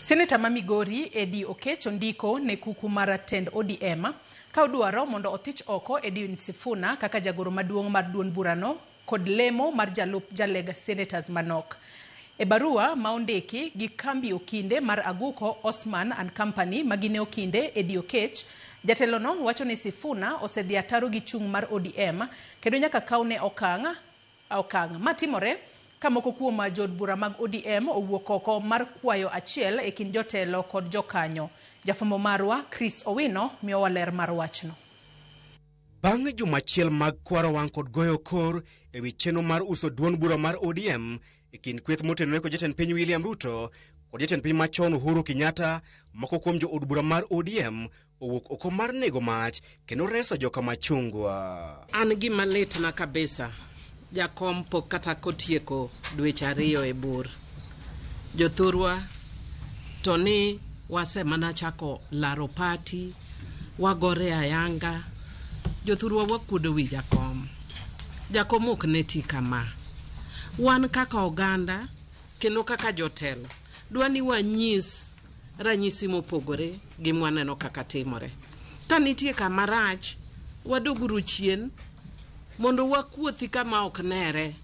Seneta ma Migori Eddy Oketch ondiko ne kuku mar tend ODM ka odwaro mondo othich oko Edwin Sifuna kaka jagoro maduong' mar duond burano kod lemo mar jalup jaleg senators manok. E barua ma ondiki gi kambi okinde mar Aguko Osman and Company ma gin e okinde Eddy Oketch, jatelono wacho ni Sifuna osedhi ataro gi chung' mar ODM kendo nyaka kawne okang' okang'. Ma timore ka moko kuom jood bura mag ODM owuok oko mar kwayo achiel e kind jotelo kod jokanyo. Jafwambo marwa Chris Owino miyowa ler mar wachno. Bang' juma achiel mag kwaro wang' kod goyo kor e wi chenro mar uso duond bura mar ODM e kind kweth motenore kod jatend piny William Ruto kod jatend piny machon Uhuru Kenyatta, moko kuom jood bura mar ODM owuok oko mar nego mach kendo reso joka machungwa. An gima litna kabisa, jakom pok kata kotieko dweche 2 e bur. Jothurwa to ni wase mana chako laro party, wagore ayanga. Jothurwa wakuodo wi jakom. Jakom ok ne ti kama. Wan kaka oganda kendo kaka jotelo, dwa ni wanyis ranyisi mopogore gi mwaneno kaka timore. Ka nitie kama rach, wadoguru chien mondo wakuothi kama ok nere.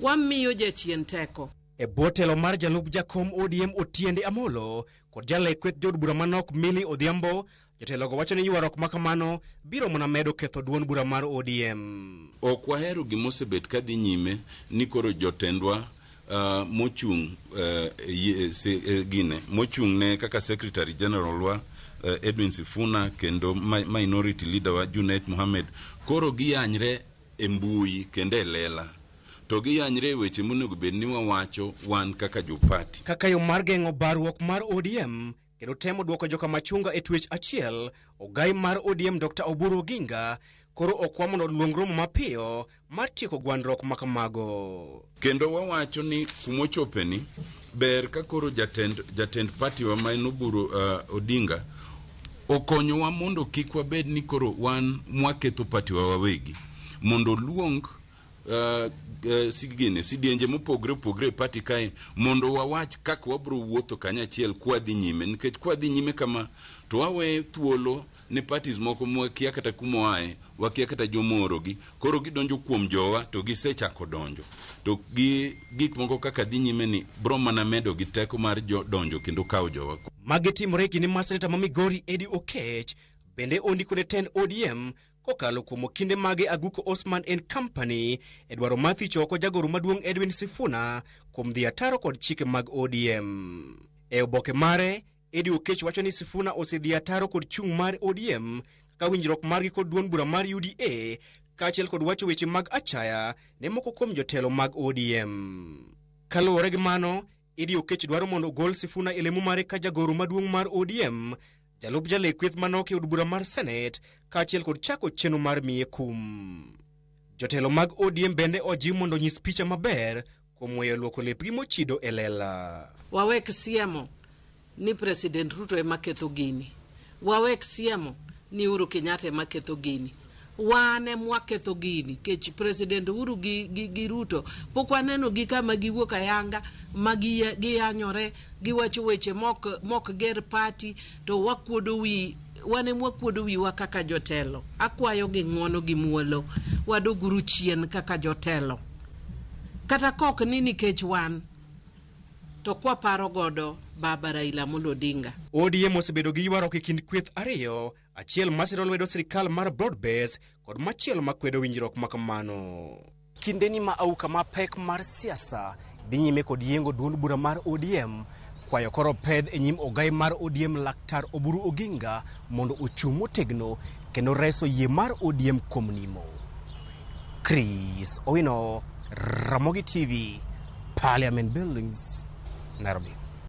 Wamiyo jachien teko. E bwo telo mar jalup jakom ODM Otiende Amolo kod jalek kweth jood bura manok Millie Odhiambo, jotelogo wacho ni ywaruok ma kamano biro mana medo ketho duond bura mar ODM. Ok wahero gima osebet kadhi nyime ni koro jotendwa mochung' gine mochung' ne kaka Secretary General wa Edwin Sifuna kendo minority leader wa Junet Mohamed koro giyanyre e mbui kendo e lela to giyanyre e weche monego bed ni wawacho wan kaka jopati. Kaka yo mar geng'o barruok mar ODM kendo temo duoko joka machunga e twech achiel, ogai mar ODM Dr. Oburu Oginga koro okwa mondo oluong romo mapiyo mar tieko gwandruok ma kamago. Kendo wawacho ni kumochopeni ber ka koro jatend party wa ma en Oburu Odinga okonyowa mondo kik wabed ni koro wan mwaketho party wa wawegi, mondo oluong sigine sidienje mopogre opogre e party kae mondo wawach kaka wabro wuotho kanyachiel kwadhi nyime, nikech kwadhi nyime kama to wawe thuolo ne parties moko mwakia kata kumoaye, wakia kata jomoorogi, koro gidonjo kuom jowa to gisechako donjo to gi gik moko kaka dhi nyime ni bro mana medo gi teko mar donjo kendo kawo jowa. Magi timore e kinde ma seneta ma Migori Eddy Oketch bende ondiko ne tend ODM kokalo kuom okinde mage Aguko Osman and Company e dwaro mar thicho oko jagoro maduong' Edwin Sifuna kuom dhi ataro kod chike mag ODM. E oboke mare, Eddy Oketch wacho ni Sifuna osedhi ataro kod chung' mar ODM kaka winjruok margi kod duond bura mar UDA kaachiel kod wacho weche mag achaya ne moko kuom jotelo mag ODM. Kaluwore gi mano, Eddy Oketch dwaro mondo ogol Sifuna e lemo mare ka jagoro maduong' mar ODM, jalup jalek kweth manok e od bura mar Senate, kaachiel kod chako chenro mar miye kum. Jotelo mag ODM bende ojiw mondo onyis picha maber kuom weyo luoko lepgi mochido e lela. Wawek siemo ni President Ruto ema ketho gini. Wawek siemo ni Uhuru Kenyatta ema ketho gini. Wan ema waketho gini, kech President Uhuru gi Ruto pok waneno gi kama giwuok ayanga ma giyanyore, giwacho weche mok ger party, to wakuodo wi, wan ema wakuodo wiwa kaka jotelo. Akwayo gi ng'uono gi muolo, wadoguru chien kaka jotelo. Kata kok ni nikech wan, to kwaparo godo Baba Raila Amolo Odinga. ODM osebedo gi ywaruok e kind kweth ariyo, achiel masiro lwedo sirikal mar broad base kod machielo makwedo winjruok ma kamano. Kindeni ma auka mapek mar siasa dhi nyime kod yiengo duond bura mar ODM, kwayo koro pedh e nyim ogai mar ODM Laktar Oburu Oginga mondo ochung' motegno kendo reso yie mar ODM kuom nimo. Chris Owino, Ramogi TV, Parliament Buildings, Nairobi.